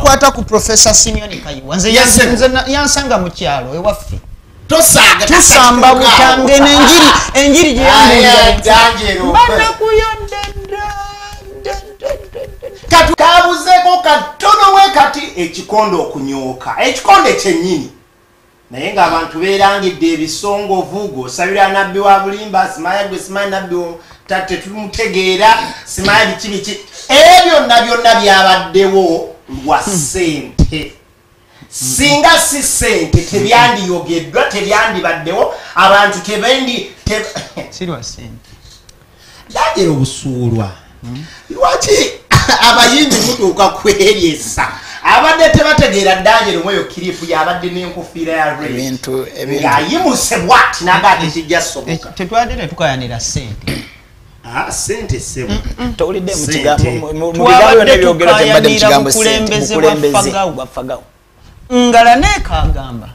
okwata ku Professor Simeon Kayiwa, nze yansanga mu kyalo ewaffe. Tusamba butange n'enjiri gye yambuulira. Kabuzeeko katono we kati ekikondo okunyooka, ekikonde kyennyini. Naye ng'abantu beerangidde ebisongovu, g'osabira nabbi wa bulimba, simanya gwe, simanya nabbi tetumutegeera, simanya biki biki. Ebyo byonna byonna byabaddewo lwa ssente. Singa si ssente tebyandiyogeddwa, tebyandibaddewo, abantu tebendi si lwa ssente. Danyero obusuulwa. Lwaki abayimbi mutuuka kweryesa? Abadde tebategeera Danyero mweyo kirifu yabadde n'enkofiira ya red. Ng'ayimuse bw'ati n'agaa tekijja soboka. Tetwadde tetukayanira ssente. Ssente ssebo. Towulidde mu kigambo mu bigambo byonna ebyogera tembadde mu kigambo ssente. Bukulembeze bwa Fagau. Ngala neekagamba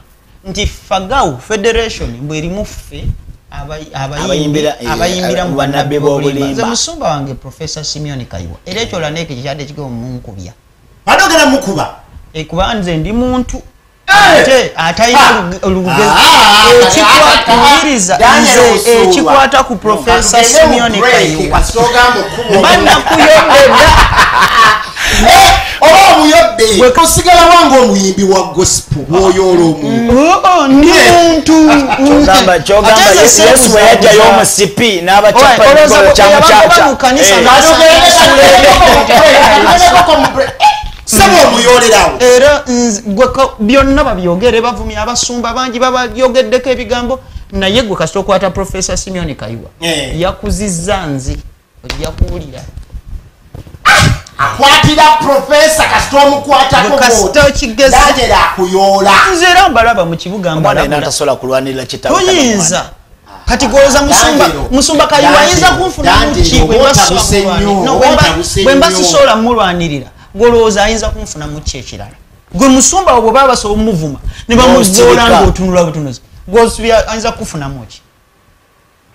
nti Fagau Federation bw'erimu ffe abayimbira mu bannabbi b'obulimba. Nze musumba wange Professor Simeon Kayiwa. Era ekyo Laneeke kikyadde kigwa munkubya. Badogera mukuba. Kuba nze ndi muntu ate atalina olugezi. Ekikwatiriza nze ekikwata ku Professor Simeon Kayiwa. Bannakuyondedda. Oba omuyodde osigala wange omuyimbi wa gospel bw'oyoola omuntu. Ndi muntu. Kyogamba Yesu bwe yajjayo omusipi n'abacapa Sebo omuyoolerawo. Era byonna babyogere, bavumya abasumba bangi babayogeddeko ebigambo, naye gwe kasita okwata Professor Simeon Kayiwa yakuzizza nze ojja kuwulira. Akwatira Professor kasita omukwatako Danyero akuyoola. Nze era mbalaba mu kibuga mbalaba. Omwana tasobola kulwanirira kitaawe. Toyinza. Kati goza musumba Kayiwa ayinza kunfunamu ki bwe mba sisobola mulwanirira? Golowooza ayinza kunfunamu ki ekirala? Gwe musumba obwo baba basobola omuvuma ne bamuvoola ng'otunula butunuzi, gw'osubira ayinza kufunamu ki?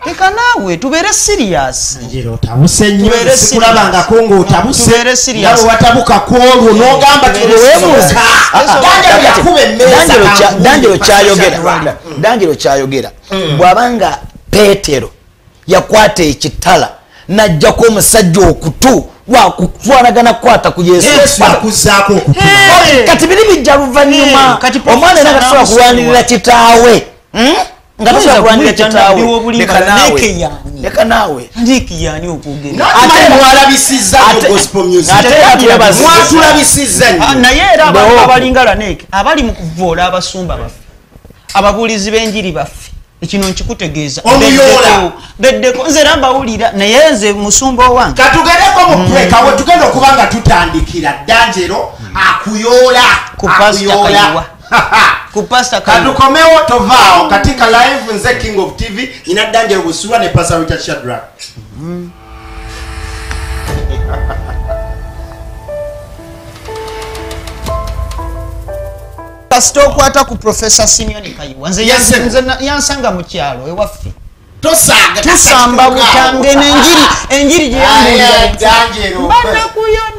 Leka naawe tubeere serious. Njero otabuse nnyo, sikulabangako ng'otabuse. Nawe watabuka ku olwo n'ogamba teweebuuza. Danyero yakuba emmeeza. Danyero kyayogera bw'abanga Peetero yakwata ekitala n'aggyako omusajja okutu lwakutwalagana kukwata ku Yesu. Yesu akuzzaako okutu. Kati biri bijja luvannyuma. Omwana era tasobola kulwanirira kitaawe. Nga tasobola kulwanirira kitaawe. Leka naawe. Ndiiki yaani okwogera. Ate mwalabisizza nnyo gospel music. Mwatulabisizza nnyo. Naye era abantu abalinga Laneeke abali mu kuvoola abasumba baffe, ababuulizi b'enjiri baffe, ekino nkikutegeeza. Omuyoola. Beddeko nze era mbawulira, naye nze musumba owange. Katugereko mu break awo tugenda okuba nga tutandikira Danyero akuyoola. Ku Pastor Kayiwa. Ku Pastor Kayiwa. Katukomewo tovaawo katika live nze King of TV ina Danyero Busulwa ne Pastor Richard Shadrack. Kasita okwata ku Professor Simeon Kayiwa, nze yansanga mu kyalo ewaffe. Tusamba butange n'enjiri gye yambuulira. Bannakuyondedda.